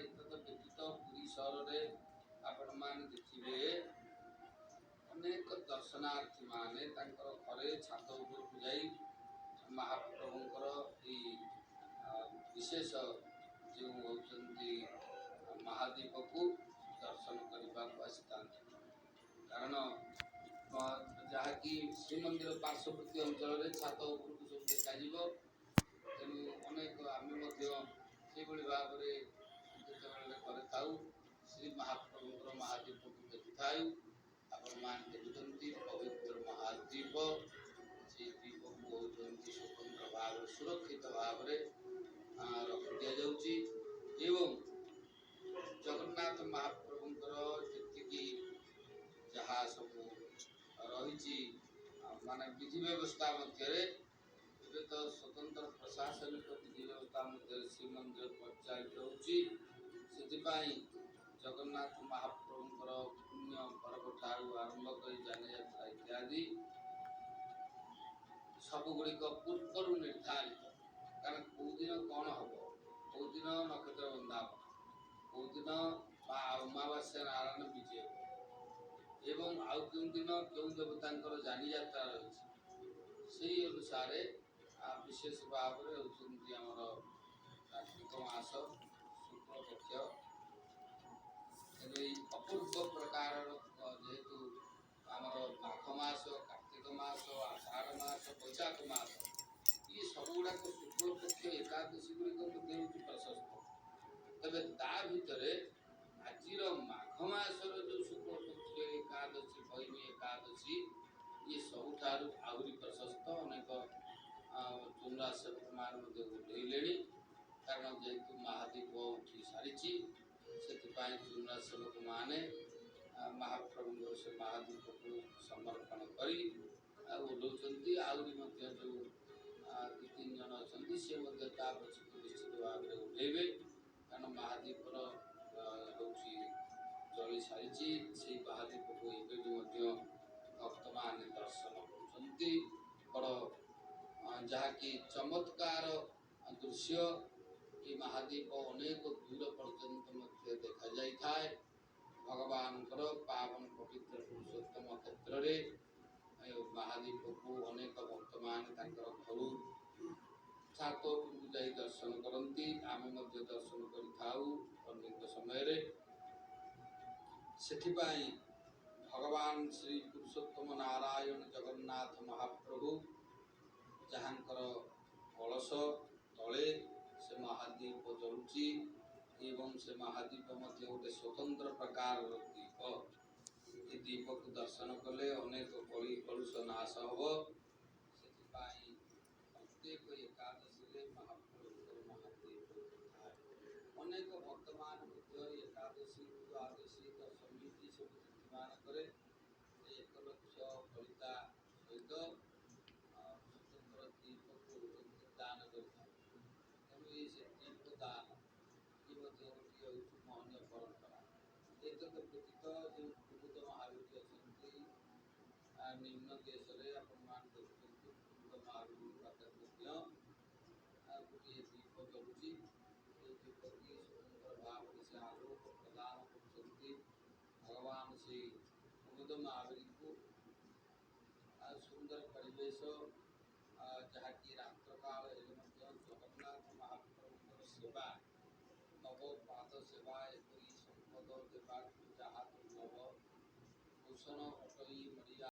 ଏତଦ ବ୍ୟତୀତ ପୁରୀ ସହରରେ ଆପଣମାନେ ଦେଖିବେ, ଅନେକ ଦର୍ଶନାର୍ଥୀମାନେ ତାଙ୍କର ଘରେ ଛାତ ଉପରକୁ ଯାଇ ମହାପ୍ରଭୁଙ୍କର ଏଇ ବିଶେଷ ଯେଉଁ ହେଉଛନ୍ତି ମହାଦୀପକୁ ଦର୍ଶନ କରିବାକୁ ଆସିଥାନ୍ତି। କାରଣ ଯାହାକି ଶ୍ରୀମନ୍ଦିର ପାର୍ଶ୍ୱବର୍ତ୍ତୀ ଅଞ୍ଚଳରେ ଛାତ ଉପରକୁ ସବୁ ଦେଖାଯିବ। ତେଣୁ ଅନେକ ଆମେ ମଧ୍ୟ ସେଇଭଳି ଭାବରେ ଯେତେବେଳେ ଘରେ ଥାଉ, ଶ୍ରୀ ମହାପ୍ରଭୁଙ୍କର ମହାଦୀପକୁ ଦେଖିଥାଉ। ଆପଣମାନେ ଦେଖୁଛନ୍ତି ପବିତ୍ର ମହାଦୀପ। ସେଇ ଦୀପକୁ ହେଉଛନ୍ତି ସ୍ୱତନ୍ତ୍ର ଭାବରେ ସୁରକ୍ଷିତ ଭାବରେ ରଖି ଦିଆଯାଉଛି ଏବଂ ଜଗନ୍ନାଥ ମହାପ୍ରଭୁଙ୍କର ଯେତିକି ଯାହା ସବୁ ରହିଛି, ମାନେ ବିଧି ବ୍ୟବସ୍ଥା ମଧ୍ୟରେ, ଏବେ ତ ସ୍ୱତନ୍ତ୍ର ପ୍ରଶାସନିକ ବିଧି ବ୍ୟବସ୍ଥା ମଧ୍ୟରେ ଶ୍ରୀମନ୍ଦିର ପରିଚାଳିତ ହେଉଛି। ସେଥିପାଇଁ ଜଗନ୍ନାଥ ମହାପ୍ରଭୁଙ୍କର ପୁଣ୍ୟ ପର୍ବ ଠାରୁ ଆରମ୍ଭ କରି ଯାନଯାତ୍ରା ଇତ୍ୟାଦି ସବୁଗୁଡ଼ିକ ପୂର୍ବରୁ ନିର୍ଦ୍ଧାରିତ। କାରଣ କେଉଁଦିନ କ'ଣ ହେବ, କେଉଁଦିନ ନକ୍ଷତ୍ର ବନ୍ଧାପନ, କେଉଁଦିନ ବା ଅମାବାସ୍ୟା ନାରାୟଣ ବିଜେ ହେବ ଏବଂ ଆଉ କେଉଁ ଦିନ କେଉଁ ଦେବତାଙ୍କର ଯାନିଯାତ୍ରା ରହିଛି, ସେଇ ଅନୁସାରେ ବିଶେଷ ଭାବରେ ହେଉଛନ୍ତି ଆମର କାର୍ତ୍ତିକ ମାସ ଶୁକ୍ଳପକ୍ଷ। ତେଣୁ ଏଇ ଅପୂର୍ବ ପ୍ରକାରର ଯେହେତୁ ଆମର ମାଘ ମାସ, କାର୍ତ୍ତିକ ମାସ, ଆଷାଢ଼ ମାସ, ବୈଶାଖ ମାସ, ଇଏ ସବୁଗୁଡ଼ାକ ଶୁକ୍ଳପକ୍ଷ ଏକାଦଶୀ ଗୁଡ଼ିକ ମଧ୍ୟ ହେଉଛି ପ୍ରଶସ୍ତ। ତେବେ ତା ଭିତରେ ଆଜିର ମାଘ ମାସର ଯେଉଁ ଶୁକ୍ଳପକ୍ଷ ଏକାଦଶୀ, ଭୈମୀ ଏକାଦଶୀ, ଇଏ ସବୁଠାରୁ ଆହୁରି ପ୍ରଶସ୍ତ। ଅନେକ ଚୁନରା ସେବକମାନେ ମଧ୍ୟ ଓହ୍ଲେଇଲେଣି। କାରଣ ଯେହେତୁ ମହାଦୀପ ଉଠି ସାରିଛି, ସେଥିପାଇଁ ଚୁନରା ସେବକମାନେ ମହାପ୍ରଭୁଙ୍କର ସେ ମହାଦୀପକୁ ସମର୍ପଣ କରି ଆଉ ଓହ୍ଲଉଛନ୍ତି। ଆହୁରି ମଧ୍ୟ ଯେଉଁ ଦୁଇ ତିନି ଜଣ ଅଛନ୍ତି, ସେ ମଧ୍ୟ ତା ପଛକୁ ନିଶ୍ଚିତ ଭାବରେ ଓହ୍ଲେଇବେ। କାରଣ ମହାଦୀପର ହେଉଛି ଜଳି ସାରିଛି। ସେଇ ମହାଦୀପକୁ ଏବେ ବି ମଧ୍ୟ ଭକ୍ତମାନେ ଦର୍ଶନ କରୁଛନ୍ତି। ବଡ଼ ଯାହାକି ଚମତ୍କାର ଦୃଶ୍ୟ। ଏ ମହାଦୀପ ଅନେକ ଦୂର ପର୍ଯ୍ୟନ୍ତ ମଧ୍ୟ ଦେଖାଯାଇଥାଏ। ଭଗବାନଙ୍କର ପାବନ ପବିତ୍ର ପୁରୁଷୋତ୍ତମ କ୍ଷେତ୍ରରେ ଏ ମହାଦୀପକୁ ଅନେକ ଭକ୍ତମାନେ ତାଙ୍କର ଘରୁ ଛାତ ଉପରକୁ ଯାଇ ଦର୍ଶନ କରନ୍ତି। ଆମେ ମଧ୍ୟ ଦର୍ଶନ କରିଥାଉ ଅନେକ ସମୟରେ। ସେଥିପାଇଁ ଭଗବାନ ଶ୍ରୀ ପୁରୁଷୋତ୍ତମ ନାରାୟଣ ଜଗନ୍ନାଥ ମହାପ୍ରଭୁ, ଯାହାଙ୍କର କଳସ ତଳେ ସେ ମହାଦୀପ ଜଳୁଛି ଏବଂ ସେ ମହାଦୀପ ମଧ୍ୟ ଗୋଟେ ସ୍ୱତନ୍ତ୍ର ପ୍ରକାରର ଦୀପ। ଏ ଦୀପକୁ ଦର୍ଶନ କଲେ ଅନେକ କଳି କଳୁଷ ନାଶ ହେବ। ସେଥିପାଇଁ ପ୍ରତ୍ୟେକ ଏକାଦଶୀରେ ମହାପ୍ରଭୁଙ୍କର ମହାଦୀପ ଥାଏ। ଅନେକ ଭକ୍ତମାନେ ମଧ୍ୟ ଏକାଦଶୀ, ଦ୍ୱାଦଶୀ, ଦଶମୀ ଏସବୁ ତିଥିମାନଙ୍କରେ 1 ଲକ୍ଷ ବଳିତା ସହିତ ସ୍ୱତନ୍ତ୍ର ଦୀପକୁ ଦାନ କରିଥାନ୍ତି। ତେଣୁ ଏଇ ସେ ଦୀପ ଦାନ, ଇଏ ମଧ୍ୟ ଗୋଟିଏ ହେଉଛି ମହନୀୟ ପରମ୍ପରା। ଏତଦ ବ୍ୟତୀତ ଯେଉଁ କୁମୁଦ ମହାବୀର ଅଛନ୍ତି ନିମ୍ନ ଦେଶରେ, ଆପଣମାନେ ଦେଖୁଛନ୍ତି, କୁମୁଦ ମହାବୀରଙ୍କ ପାଖରେ ମଧ୍ୟ ଗୋଟିଏ ଦୀପ ଜଳୁଛି। ଏହି ଦୀପଟି ସ୍ୱତନ୍ତ୍ର ଭାବରେ ସେ ଆଲୋକ ପ୍ରଦାନ କରୁଛନ୍ତି ଭଗବାନ ଶ୍ରୀ କୁମୁଦ ମହାବୀରଙ୍କୁ। ଆଉ ସୁନ୍ଦର ପରିବେଶ, ଯାହାକି ରାତ୍ରକାଳ ହେଲେ ମଧ୍ୟ ଜଗନ୍ନାଥ ମହାପ୍ରଭୁଙ୍କର ସେବା, ନବ ପାଦ ସେବା, ଏପରି ସମ୍ପଦ ଦେବାକୁ ଯାହା ଦୁର୍ଲଭ। ଭୂଷଣ ଅଟଇ ମରିୟା।